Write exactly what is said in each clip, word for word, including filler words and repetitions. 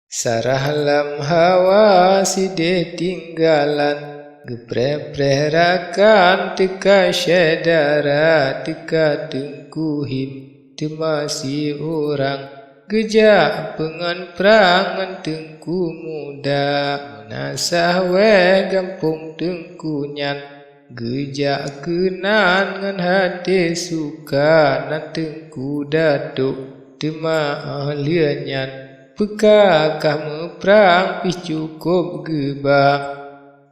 Sarah lam hawa sideh tinggalan, geupreh-preh rakan teuka syedara, teuka Teungku Him teuma siurang. Geujak peungon prang ngon Teungku Muda, meunasah wéh gampông Teungku nyan. Geujak keunan ngon até suka, nan Teungku Datuk teuma óh lheueh nyan. Peuka kah meuprang pih cukôp geuba.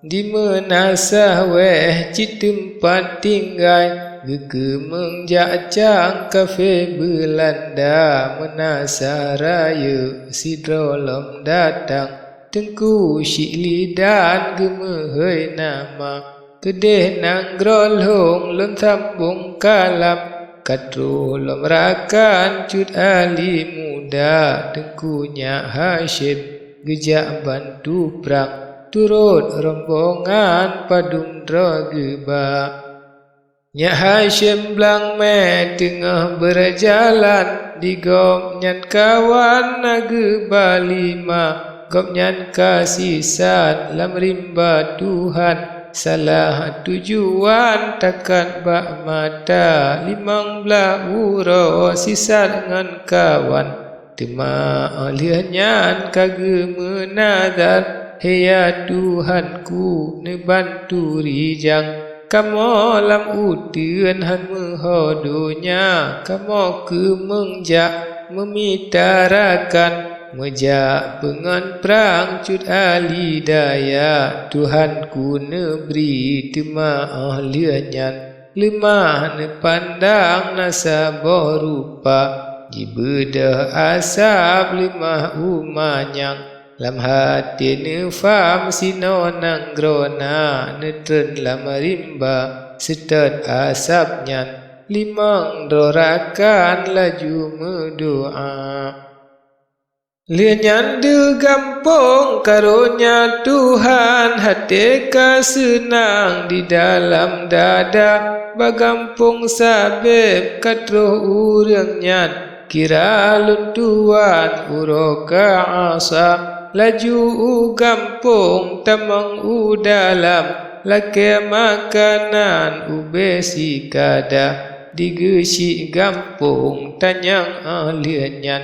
Di meunasah wéh cit teumpat tinggai, geukeumeung jak cang kafé Beulanda, meunasah rayeuk sidroe lom datang. Teungku Syik Lidan geumeuhôi nama, keudeh nanggroe lhông lôn sambông kalam. Ka troh lom rakan Cut Ali Muda, Teungku Nyak Hasyim geujak bantu prang, turot rombongan padum droe geuba. Nyak Hasyim Blang Mé teungoh beurjalan, di gobnyan kawan na geuba lima. Gobnyan ka sisat lam rimba Tuhan, salah tujuan takat bak mata. Limong blaih uroe sisat ngon kawan, teuma óh lheueh nyan ka geumeunadhar, "He ya Tuhanku, neubantu rijang. Kamoe lam uteuen han meuho donya, kamoe keumeung jak meumita rakan, meujak peungon prang Cut Ali Daya. Tuhanku neubri, teuma óh lheueh nyan leumah neupandang na saboh rupa, jibeudôh asab leumah u manyang." Lam até neufam sinoe nanggroe na, neutreun lam rimba seutôt asab nyan. Limong droe rakan laju meudoá. Lheueh nyan deuh gampông karonya Tuhan, até ka seunang di dalam dada. Bak gampông Sabeb ka troh ureuëng nyan, kira lôn tuan uroe ka asa. Laju u gampông tamong u dalam, lakée makanan ubée sikada. Digeusyik gampông tanyong óh lheueh nyan,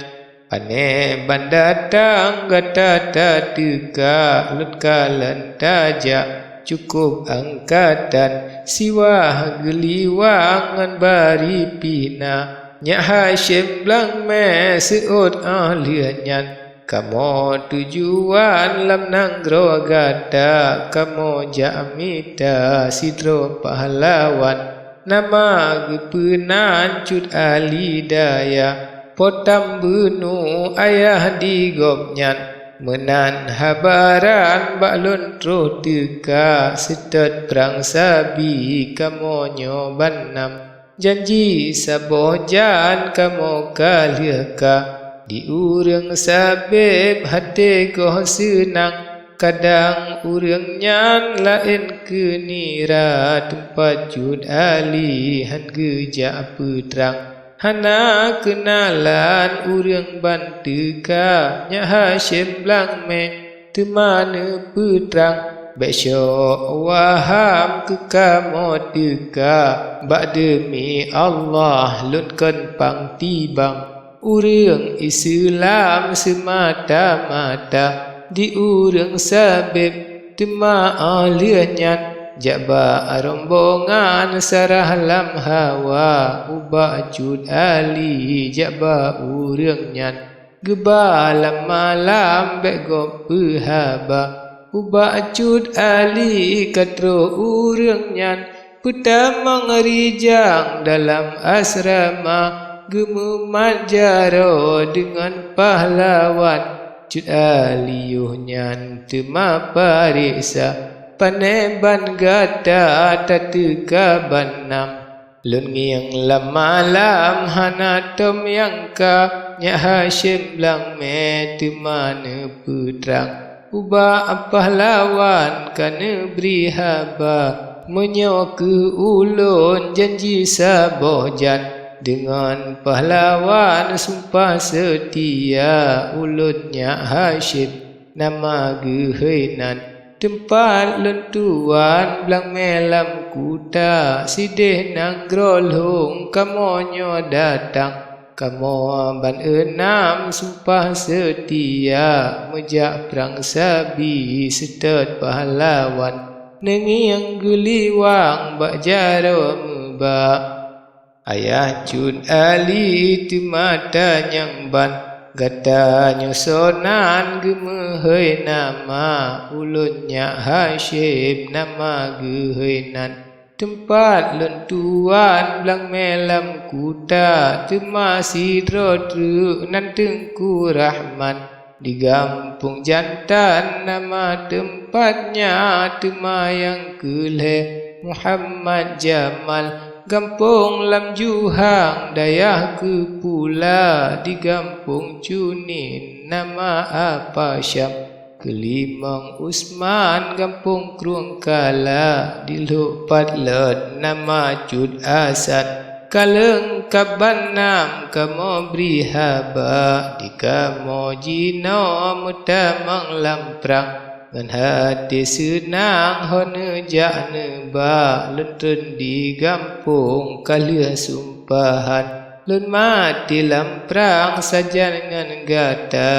"Pane ban datang gata tateuka?" "Lôn kalon tajak, cukôp angkatan, siwah geuliwang ngon bari pih na." Nyak Hasyim Blang Mé seuôt óh lheueh nyan, "Kamoe tujuan lam nanggroe gata, kamoe jak mita sidroe pahlawan. Nama geupeunan Cut Ali Daya, po tam beunoe ayah di gobnyan. Meunan habaran bak lôn troh teuka, seutôt prang sabi kamoe nyoe ban nam. Janji saboh jan kamoe ka lheueh ka, di ureuëng Sabeb até goh seunang. Kadang ureuëng nyan laén keu nira, teumpat Cut Ali han geujak peutrang. Hana keunalan ureuëng ban teuka, Nyak Hasyim Blang Mé teuma neupeutrang. Bék syok waham keu kamoe teuka, bak deumi Allah lôn kon pang tibang. Ureuëng Iseulam seumata-mata, di ureuëng Sabeb teuma óh lheueh nyan, jak bak rombongan sarah lam hawa, ubak Cut Ali jak bak ureuëng nyan. Geuba lam malam bék gob peuhaba, ubak Cut Ali ka troh ureuëng nyan. Peutamong rijang dalam asrama, geumumat jaroe deungon pahlawan. Cut Ali yoh nyan teuma pareksa, pane ban gata tateuka ban nam. Lôn ngieng lam malam hana tom nyang ka, Nyak Hasyim Blang Mé teuma neupeutrang. Ubak pahlawan ka neubri haba, meunyoe keu ulôn janji saboh jan, Deungon pahlawan sumpah seutia, ulôn nyak Hasyim nama geuhôi nan. Teumpat lôn tuan blang mé lam kuta, sideh nanggroe lhông kamoe nyoe datang. Kamoe ban eunam sumpah seutia, meujak prang sabi seutôt pahlawan, neungieng geuliwang bak jaroe meuba. Ayah Cut Ali teuma tanyong ban, gata nyoe soe nan geumeuhôi nama, ulôn nyak Hasyim nama geuhôi nan. Teumpat lôn tuan blang mé lam kuta, teuma sidroe treuk nan Teungku Rahman. Di gampông Jantan nama teumpat nyan, teuma nyang keu lhée Muhammad Jamal. Gampông lam Juhang dayah Keupula, di gampông Cunin nama Apa Syam. Keulimong Usman gampông Krueng Kala, di Lhok Patlot nama Cut Hasan. Ka leungkab ban nam kamoe bri haba, di kamoe jinoe meutamong lam prang. Ngon até seunang ho neujak neuba, lôn treun di gampông ka lheueh sumpahan. Lôn maté lam prang sajan ngon gata.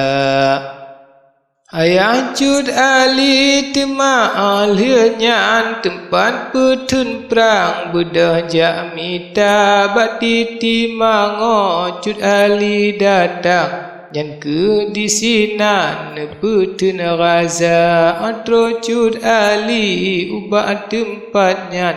Ayah Cut Ali teuma óh lheueh nyan teumpat peutheun prang, beudôh jak mita bak titi mango. Cut Ali datang, nyan keuh di sinan neupeutheun raza. Óh troh Cut Ali ubak teumpat nyan,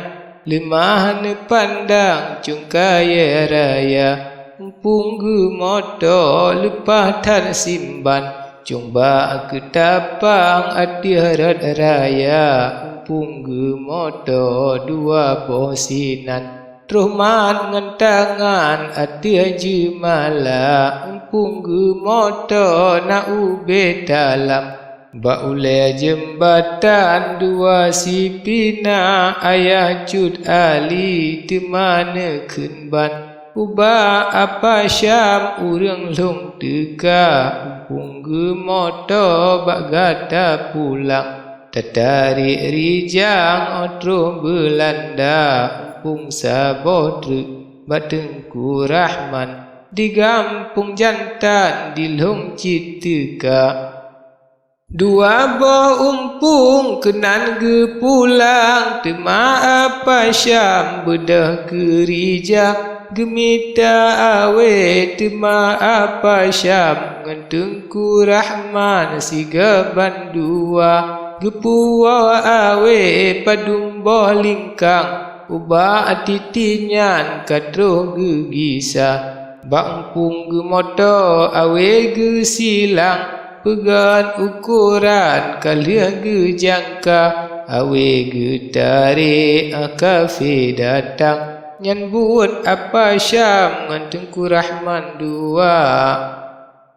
leumah neupandang Cong Kayée Raya. Umpung geumoto leupah that simban, cong bak keutapang ateueh rot raya. Umpung geumoto dua boh sinan, troh mat ngon tangan ateueh jeumala. Umpung geumoto na ubé talam, bak ulée jeumbatan dua sipina. Ayah Cut Ali teuma neukheun ban ubak Apa Syam, ureuëng lhong teuka. Umpung geumoto bak gata pulang, tatarek rijang óh troh Beulanda. Umpung saboh treuk bak Teungku Rahman, di gampông Jantan di lhong cit teuka. Dua boh umpung keunan geupulang, teuma Apa Syam beudôh keurija. Geumita awé teuma Apa Syam ngon Teungku Rahman sigoe bandua. Geupuwoe awé padum boh lingkang, ubak titi nyan ka troh geugisa. Bak umpung geumoto awé geusilang, peugét ukoran ka lheueh geujangka. Awé geutarek kafé datang, nyan buet Apa Syam ngon Teungku Rahman dua.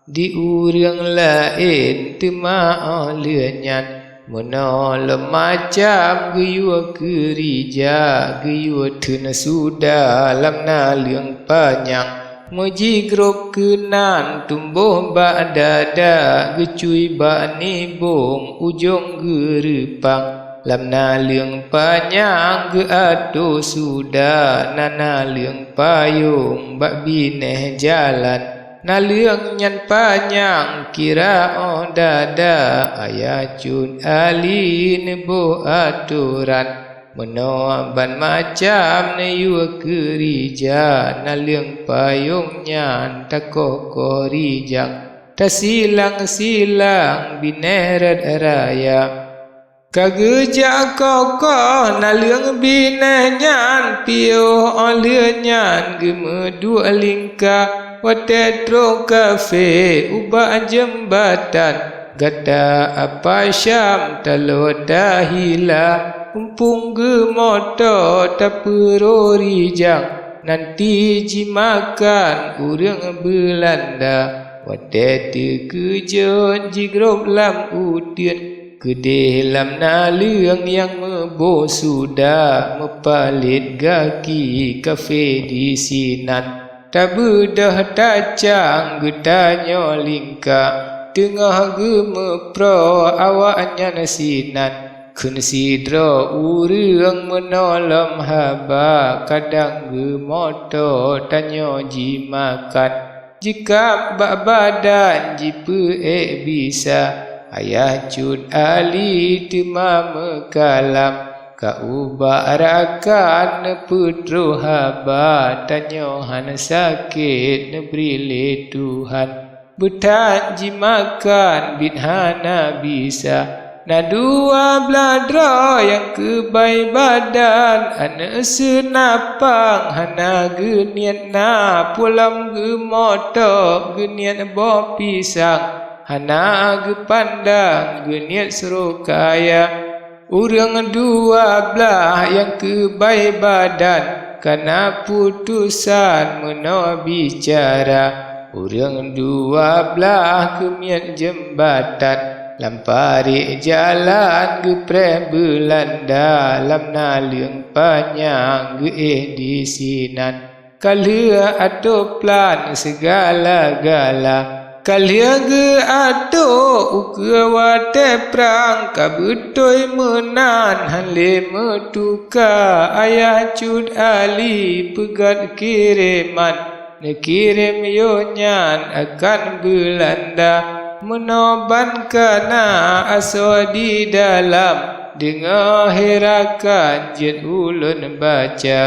Di ureuëng laén teuma óh lheueh nyan, meunoe lom macam geuyue keurija. Geuyue theun suda lam naleueng panyang, meujigrob keunan tumbôh bak dada. Geucui bak nibông ujông geureupang, lam naleueng panyang geuatoe suda. Na naleueng payông bak binéh jalan, naleueng nyan panyang kira óh dada. Ayah Cut Ali neuboh atoran, meunoe ban macam neuyue keurija. Naleueng payông nyan takoh-koh rijang, tasilang-silang binéh rot raya. Ka geujak kokoh naleueng binéh nyan, piôh óh lheueh nyan geumeuduek lingka. Watée troh kafé ubak jeumbatan, gata Apa Syam taloe tahila. Umpung geumoto tapeuroe rijang, nanti jimakan ureuëng Beulanda. Watée teukeujot jigrob lam uteuen, keudeh lam naleueng nyang meuboh suda. Meupalét gaki kafé disinan, Tabeudôh tacang geutanyoe lingka, teungoh geumeuproe awaknyan sinan. Kheun sidroe ureuëng meunolom haba, kadang geumoto tanyoe jimakan. Jikab bak badan jipeuék bisa, Ayah Cut Ali teuma meukalam. Ka ubak rakan neupeutroh haba, tanyoe hana sakét neubri lé Tuhan. Beuthat jimakan biet hana bisa, na dua blaih droe nyang keubai badan. Aneuëk seunapang hana geuniet na, pulam geumoto geuniet boh pisang, hana geupandang geuniet sroe kaya. Ureuëng dua blaih nyang keubai badan, kana putosan meunoe bicara. Ureuëng dua blaih keumiet jeumbatan, lam parit jalan geupreh Beulanda, lam naleueng panyang geuéh disinan. Ka lheueh atô plan sigala-gala, ka lheueh geuatô ukeue watée prang. Ka beutôi meunan hán lé meutuka, Ayah Cut Ali peugét kireman. Neukirém yoh nyan akan Beulanda, meunoe ban kana asoe di dalam, deungoe hé rakan jeuet ulôn baca.